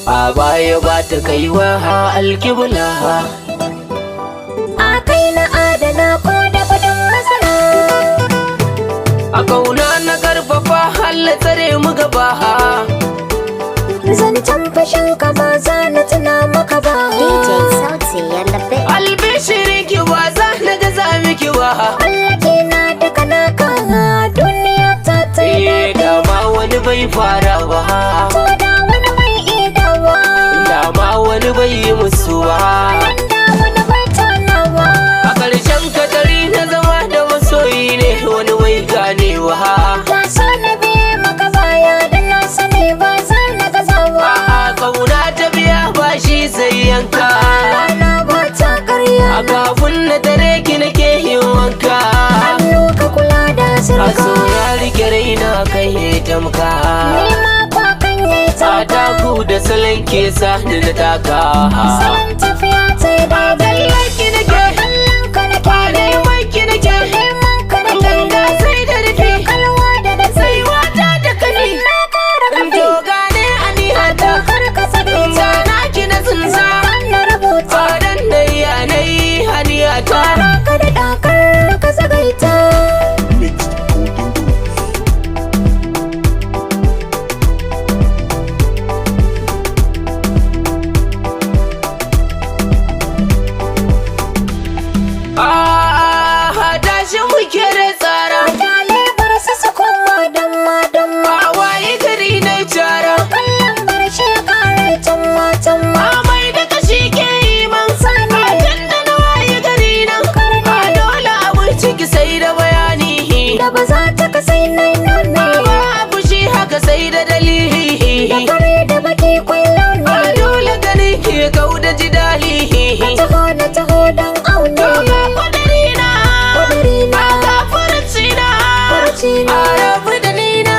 A baya ba ta kaiwa ha alkibla. A kai na adana ko da gudun matsala. A kauna na karfafa, Allah tsare mu gaba. Zancen fashin ka ba za na tuna maka ba. DJ Sauti Yalla Bit. Albishirin ki, ba za na gaza miki ba. Mallake na duka naka, duniya ta ta yi Eh, daɗi. dama wani bai fara ba. Ko da wani bai idawa. Dama wani bai yi musu ba. Da wani bai tonawa. A ƙarshen katari na zama da masoyi ne wani bai ganewa. Na so na biye maka baya da na sani ba za na gazawa. A kauna ta biya bashi sai yanka. Rana ba ta karya. A kafin na tare ki nake yin wanka. Hannu ka kula da A sirka. so ya rike raina kai ya tamka. Ni ma kwa kan yi A tamka. taku da salon ke sa ni na taka. Salon tafiya ta yi daidai. Kallon ki nake. Kallon ka nake ne. Neman ki nake. Neman ka nake. Ganga sai da rufe. Kalwa da da Sai wata da kafi. Na kara kafi. To gane anihata. Kar ka sagaita. Gana ki na tsinsa. Na rubuta. Fadan na yanayi haniyata. Ka da dakar ka sagaita. Mixed Golden Grooves. Ah, tashi muke da tsara. Mutane bar su su koma damma damma. A waye gari na cara. Kallon bar shi kare tamma tamma. Amai da kashi ke yi man. Sani. A tunda na waye gari nan. A dole abun ciki sai da bayani. Da ba za ta kasai nai nuni. Ba a fushi haka sai da dalili. Da fare da baki kwai launi. A dole gani ke kau da jidali. Ka taho na taho don aune. Ga kudiri na. Kudiri na. Ga furuci na. Furuci na. A rabu da ni na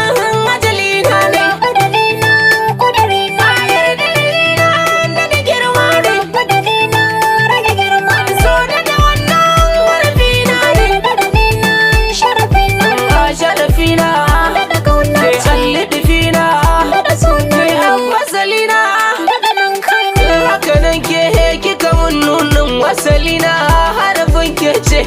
ajali na ne. Kudiri na, kudiri na. A yarda da ni na da girma ne. Kudiri na, rage girma ne. So da da wannan harafi na ne. Yarda da ni na, sharafi na. A sharafi na. Da kauna Sai ce. allidifi na. Da suna Sai ne. fasali na. Daga nan kai ne. Haka nan ke kika mun nunin wasali na harafin ke ce.